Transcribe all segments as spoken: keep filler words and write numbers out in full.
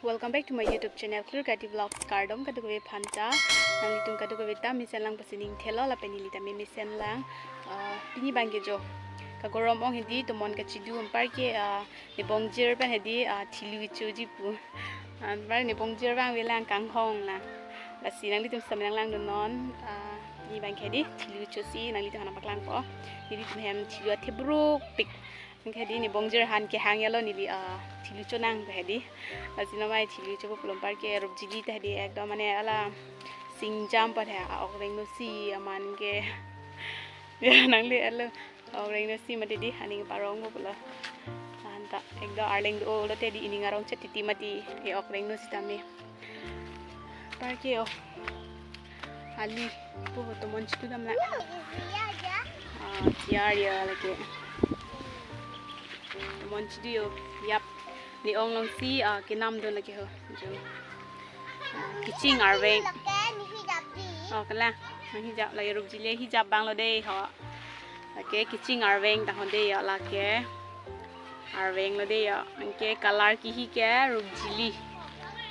Welcome back to my YouTube channel, Clear Kati Vlogs. Kardom kadokave aphanta. Nanglitum kadokave ta mesen lang pasi ning thelo lapen neli ta me mesen lang. Ah, pini abangke jo kagorom ong hedi tomon kachidu anparke, ah, ne bongjir pen hedi, ah, thilu choji pu. Anpar ne bongjir abang avelang kanghong lang. Lasi nanglitum sitame nanglangdunnon, ah, pini abangke hedi thilu chosi nanglitum aphan nangpaklangpo. Nelitum hem thilu athebruk pik. Anke hedi ne bongjir aphan kehang yalo neli, ah, thilu chonang pu hedi. Lasi namai thilu chopo pulo anparke rupjili ta hedi ekdom mane hala singjam pat he, a-ok rengno si aman ke. Ya, nangle alo ok rengno si mati di aning parongpo pulo. Anta ekdom arleng do-olo te di ining arong chetiti mati e-ok rengno sitame. Anparke o. Ali, po tomon chidu dam la. Ah, chiar ya lake. Tomon chidu yo, yap. Ne ong alongsi, ah, kenamdun lake ho. Jo. Ah, keching arveng. Oh, kala. Nang hijap lake rupjili hijap abang lo dei ho. Lake keching arveng ta ho dei ya lake. Arveng lo dei ya. Anke color kehi ke rupjili.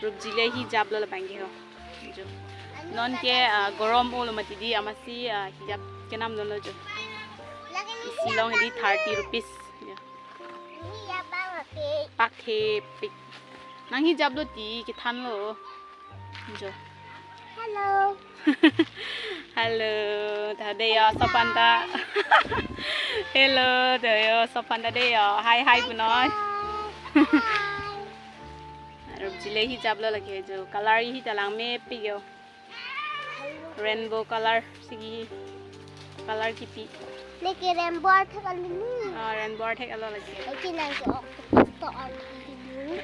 Rupjili hijap lo labangke ho. Jo. Non ke, ah, gorom olo mati di amatsi, ah, hijap kenamdunlo jo. Isi along hedi thirty rupees. Jo. Pak he pik. Nang hijaplo ti kethanlo. Jo. Hello. Hello, ta dei yo sob aphanta. Hello, dei yo sob aphanta dei yo. Hi, hi punoi. Rupjili hijaplo lake jo. Color hi ta langmepik yo. Rainbow color si kehi. Color kipi. Lake rainbow arthek alini. Ah, rainbow arthek alo lake. Lake nang ke octopus to alini.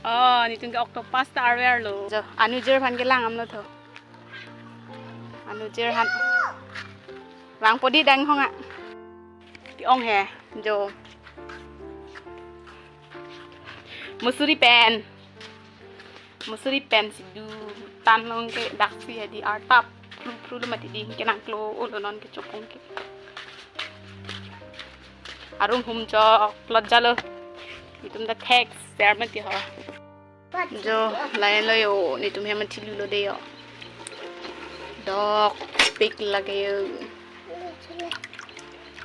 Oh, netum ke octopus ta arve arlo. Jo, anujir aphan kelang damlo tho. Anujir aphan. Vangpo di dang hong a. Ke-ong he, jo. Musuri pen. Musuri pen si du tan along ke daksi hedi artap phru phru lo mati di kenangklo olo non ke chokong ke. Arum hum chok plot jalo. Netum ta thek ser mati ho. Jo, lain lo yo, netum hem thilu lo dei yo. Dokpik lake yo.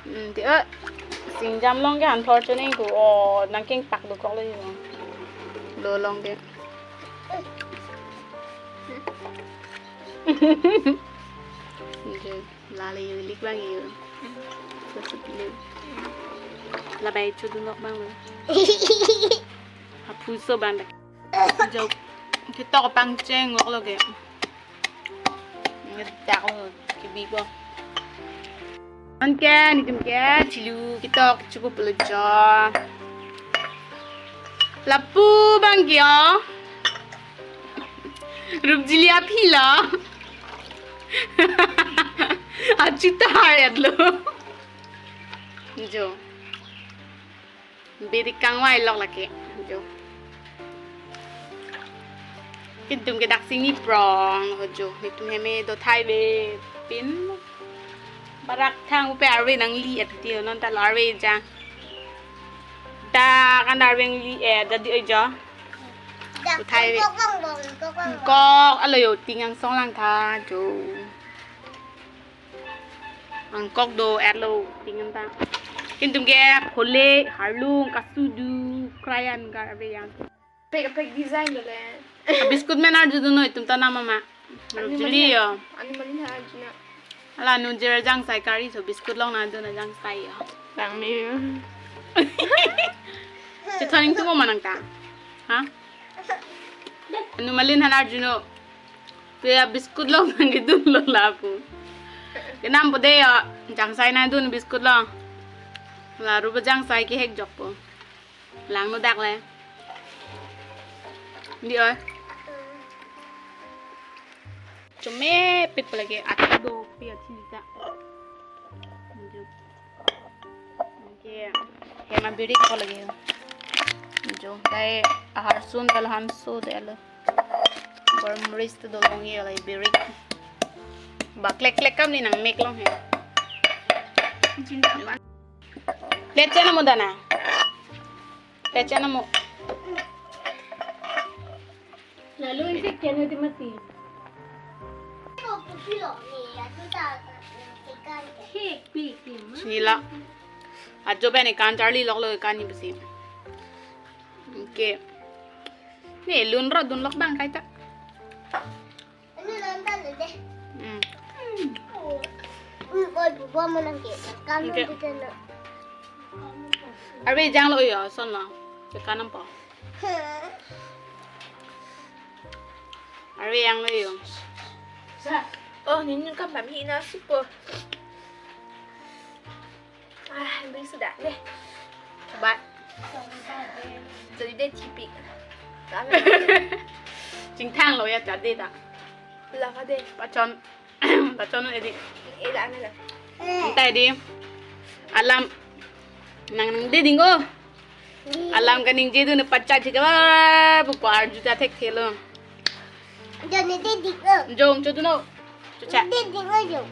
Hmm, ti, eh, singjam along ke anthor choningku, oh, nangkengpak dokok lo yo. Lo along ke. Jo, lale yo, lik abang yo. Sosok lo. Labai chodun nok abang lo. Aphuso abang dak. Jo, ketok pangcheng ngok lo ke. Ngedak lo, kebibo. Anke, netum ke, thilu ketok, chopo pulo jo. Lapu abangke o. Rupjili aphi lo. Achuta har yat lo. Jo. Birik kangvai lok lake. Jo. Netum ke daksi ngiprong ho jo. Netum hem dothai ave pin. Barak thang upe arve nangli-et ti non ta lo arve jang. Dak an arve nangli-et dei jo. Dothai ave. Kok alo yo ting angsong lang tha jo. Angkok do-et lo ting anta. Netum ke phole, harlung, kasudu, krayan gar ave yang. Pek pek design do le. Biscuit men arjudunnon netum ta nama ma. Ani rupjili yo. Ani malin ha arjuna. Hala anujir jangsai kari so biscuit along nangdun jangsai yo. Langme. Chethan ingtung ma nang ta. Ha? Anu malin aphan arjunon. Te a biscuit along nangkedun lo lapu. Kenampo dei yo, jangsai nangdun biscuit along. La ruba jangsai kehek jokpo. Langno dak le. Dei oi. Chomepik lake atu do pi athi ta. Anke hem abirik ko lake. Jo, tai ahar sun dal han so dei lo. Gormoris ta dolong ye lai birik. Ba klek klek kam ni nangmek long he. Plate chena mo dana. Plate chena mo. Lalu isi kena di mati. Chinilo. Ajo pen ekan charli loklo ekan ni besi. Oke. Ni lunro dunlok bang kaita. Ini nonton deh. Hmm. Hmm, oi, bubu mau nang ke. Kan Oke. Di sana. Arve janglo yo, son lo. Cek kanam po. Arve janglo yo. Oh, nini kan pami nasi po. Ah, beli sudah deh. Coba. Jadi deh cipik. Kami Chingthang lo ya jadi ta. Lava deh. Pachon. Pachon edi. Eda na. Anta edi. Alam nang nang de ding o. Alam kaningje dun pacha chika ba pupo arju ta thekthelo. Jone de ding o. Jong cho duno. Chucha. De ding o jong.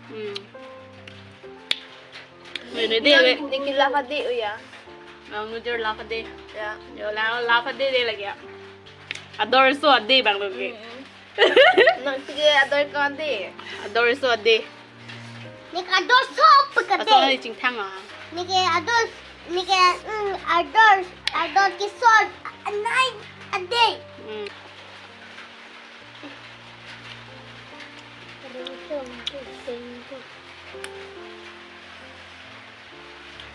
Hmm. Mene de le. Niki lava de o ya. Ang nujer lava de. Ya. Yo la lava de de lagi ya. Ador so ade bang lo ke. Mm. Nang sige ador ko ade. Ador so ade. Nik ador so pekade. Aso ni chingthang ah. Nike ador, nike, mm, ador, ador kisor anai ade. Hmm.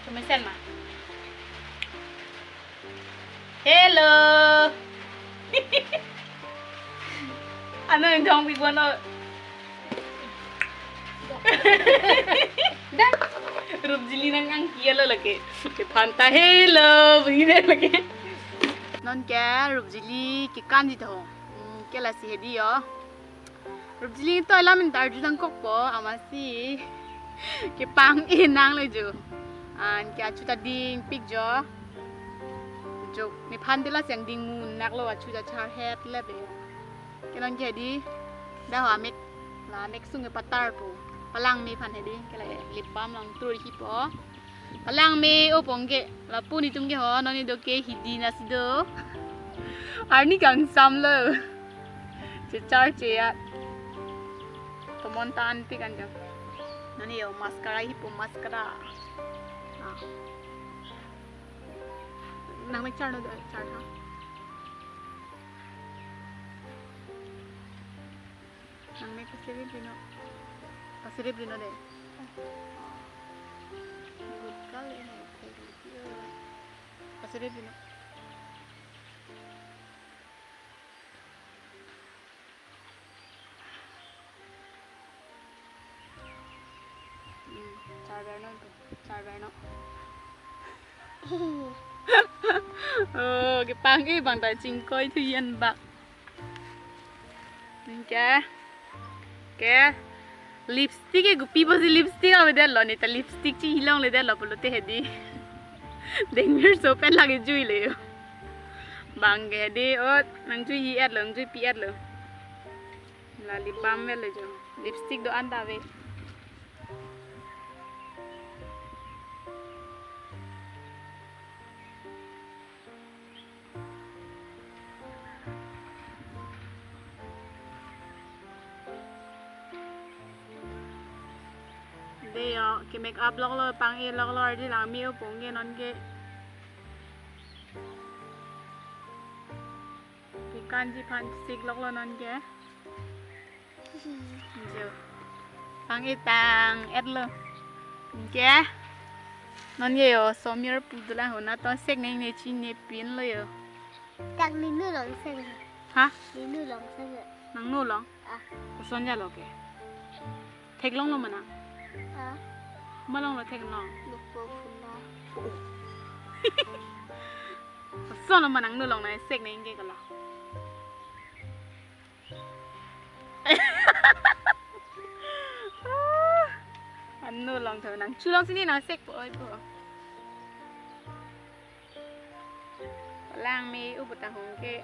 Cuma sen ma. Hello. Ano yung dong bigwan o. Rupjili nang ang kiya lo lake. Ke phanta hello, begini lake. Non ke Rupjili ke kanji to. Hmm, ke lasi hedi yo. Rupjili to alam in arju nangkokpo amatsi kepang-e nanglo jo. Anke achu ta dingpik jo. Jo nephan dela siang dingmun naklo achu ta charhet le be. Ke non ke di dah amek la amek sung patar po. Palangme aphan hedi ke la lip balm lang tur hipo. Palangme o pongke lapu netum ke ho non ni do ke hidi nasi do. Arni kangsam lo. Chechar che ya. Tomon ta anpik an jam. Non ni yo mascara hipo mascara. Ah. Nang mek char no do char ha. Nang mek pasirip dino. Pasirip dino de. Good girl ya. Pasirip dino. Hmm, char berno, char berno. Oh, kepang-e bang ta chingkoi thu yen bak. Anke. Ke. Lipstick ke gupi bosi lipstick avedetlo ne ta lipstick chihilongledetlo pulote hedi. Dengmir so pen lake jui le yo. Bang ke hedi ot nang jui hi-etlo, nang jui pi-etlo. La lip balm vel le jo. Lipstick do-an ta ave. De yo, ke make up loklo, pang-e loklo, ardi lang mi o pongke non ke. Ke kanji aphan sik loklo non ke. Jo. Pang-e tang-etlo. Anke. Non ye yo, somir pudula hona to sek neng ne chin ne pin lo yo. Tak ninu long sek. Ha? Ninu long sek. Nang nu long? Ah. Koson jalo ke. Theklonglo ma nang? Ah. Malonglo theklong. Lupo puna. Koson lo ma nang nu long na sek neng ke kala. Anu long tho nang chulong sini nang sek po oi po. Lang me u butang hong ke.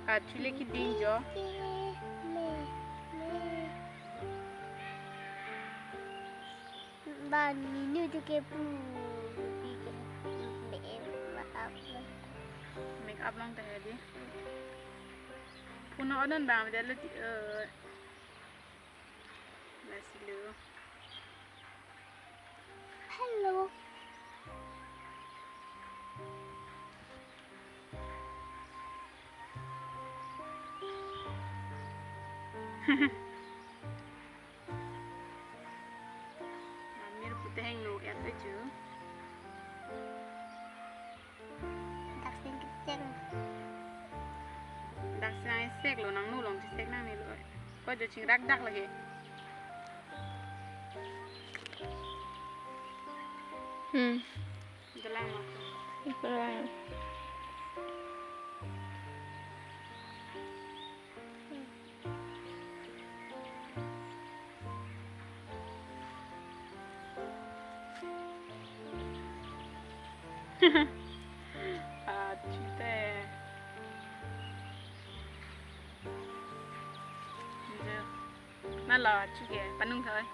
A chule ki ding jo. Ban minu tu ke pu. Make up. Make up long teh di. Puno odon bang dia lo di, eh. Lasi lo. Hello. Amir pute heng no et ajo. Dakseng kiseng. Dakseng sek lo, nangno along sek nangne lo. Ko jo chingrak dak lagi. Hmm. Galang ma. Galang. Ah, chute. Jo. Nalo achu ke panung thoi.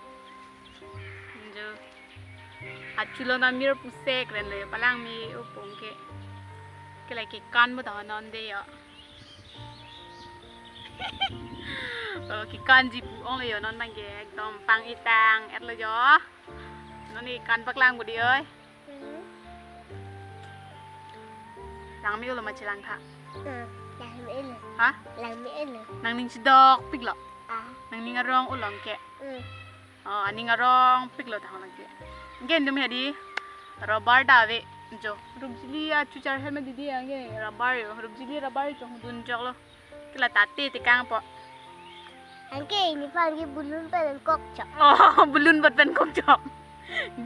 Jo. Achu lo na mir pusek ren le palang mi upong ke. Ke lake kan bo ta non de yo. Oh, kekan ji pu ong le yo non bang ke ekdom pang itang et lo yo. Non ni kan paklang budi oi. Hmm. Langme-o lo ma chelangtha. Hmm, langme-o lo. Ha? Langme-o lo. Nangning chedokpik lo. Ah. Nangning arong ulong ke. Hmm. Oh, aning arongpik lo thang lagi. Gen dum hedi. Rubber ta ave. Jo. Rupjili achu char helmet didi ange rubber yo. Rupjili rubber chongdun chok lo. Ke la tate tekang po. Anke nephan ke balloon pen kokchok. Oh, balloon bat pen kokchok.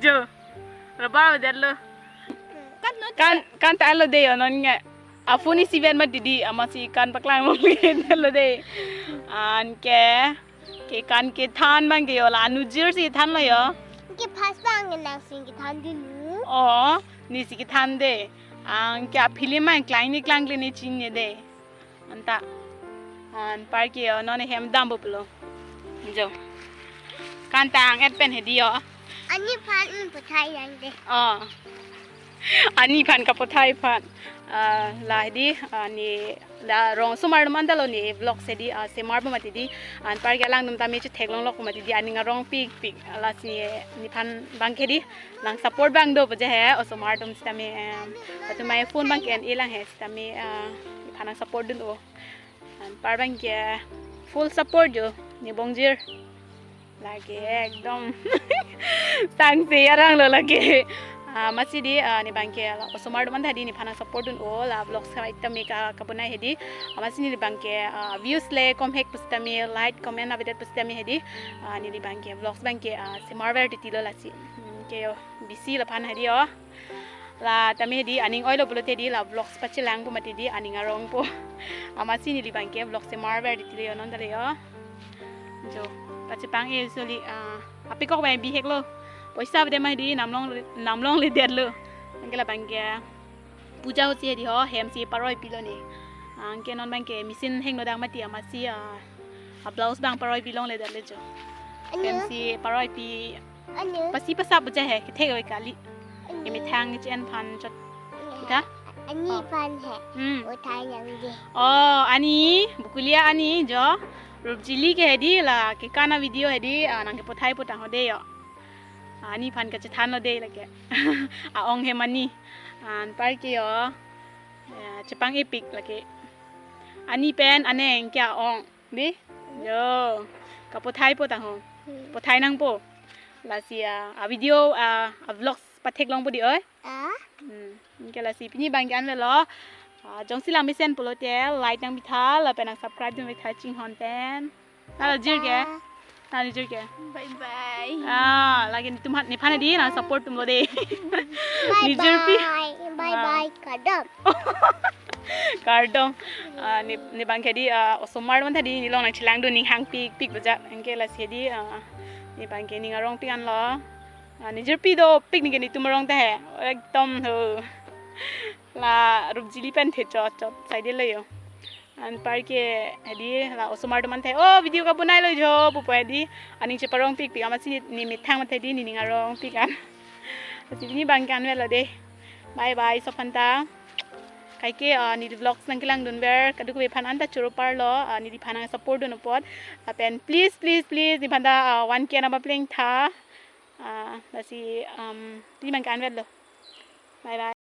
Jo. Rubber ave det lo. Kan lo. Kan, kan ta lo de yo non nge. Aphone isivet ma didi, amatsi kan paklang lo det lo de. Anke, kekan kethan bang ke yo la anujir si than lo yo. Ke pas bang ke nangsi kethan dulu. Oh, nesi kethan de. Anke a film ma klang ni klang kle ni chinine de. Anta. Anparke yo non hem dam buplo. Jo. Kan tang et pen hedi yo. Aniphan un puthai yang de. Oh. Aniphan kaputhai aphan. Ah, la hedi, ah, ne la rong osomar atum anta lo ne vlog hedi, ah, semar bo mati di. Anparke alangtum tame chetheklong lok mati di aning arongpikpik. Lasi nephan bang ke di. Nang support bang do pu je he, osomar atum sitame, em, atum mai phone bang ke en-e lang he sitame, ah, nephan nang support dun o. Anpar bang ke full support jo, ne bongjir. Lake ekdom sangse arang lo lake. Ah, amatsi di, ah, ne bang ke la osomar atum anta di nephan nang support dun o, la vlogs ka itam ka kabonai hedi. Amatsi ne bang ke, ah, views le komhek pusitame, like, comment avedet pusitame hedi. Ah, ne bang ke vlogs bang ke, ah, semar ver titi lo lasi. Hmm, ke yo. Busy laphan hedi o. La tame hedi aning oilo pulote di la vlogs pachelang po mati di aning arong po. Amatsi neli bang ke vlog semar ver titi le yo non ta le yo. Jo, pachepang e soli, ah, apikok bang bihek lo. Poisa bede ma hedi namlong, namlong le det lo. Anke la bang ke puja hosi hedi ho, hem si paroi pilo ne. Anke non bang ke machine heng no dang mati amatsi, ah, a blouse bang paroi pilong le det le jo. Anu. Hem si paroi pi. Anu. Pasi pasap bo je he, kethek oi kali. Anu. Kemethang che-en aphan chot. Anu. Kita? Ani. Oh. Aphan he. Hmm. Puthai nang de. Oh, ani, bukulia ani jo. Rupjili ke hedi la, kekan a video hedi, ah, nang keputhai putang ho de yo. Ah, aniphan kachethan lo de lake. A-ong hem ani. Anparke yo. Ya, chepang epik lake. Ani pen aneng ke a-ong. Di? Jo. Kaputhai putang ho. Hmm. Puthai nang po. Lasi a, a video, a, a vlogs patheklong po di oi. Ah? Hmm. Anke lasi pini bang ke an lo. Ah, jongsi lang mesen pulote like nang pitha, lapen nang subscribe dun pitha chinghon pen. Nalo jir ke? Nalo jir ke? Bye bye. Ah, lake netum hat nephan di nang support tum lo de. Bye bye. Ni jirpi. Bye bye, ah. Kardom. Kardom. Ah, ne, ne bang ke di, ah, osomar man ta di nelong nang chelang do ning hangpikpik bajak. Anke lasi di, ah, ne bang ke ning arongpik an lo. Ah, ne jirpi dopik ne ke netum arong ta he. Ekdom ho. La Rupjili pen the chot chot. Sai de lo yo. Anparke hedi la osomar atum anta. Oh, video kabonai lo jo, pupo hedi. Aning cheparongpikpik amatsi ne methang mate di nening arongpik an. Lasi pini bang ke an velo de. Bye bye, sophanta. Kaike, ah, neli vlogs nangkelangdunver kadokave aphan anta choro parlo, ah, neliphan nang support dun apot. Ah, pen please, please, please, nephan ta, ah, one K nangpapleng tha. Ah, lasi, um, pini abang ke-anvetlo. Bye bye.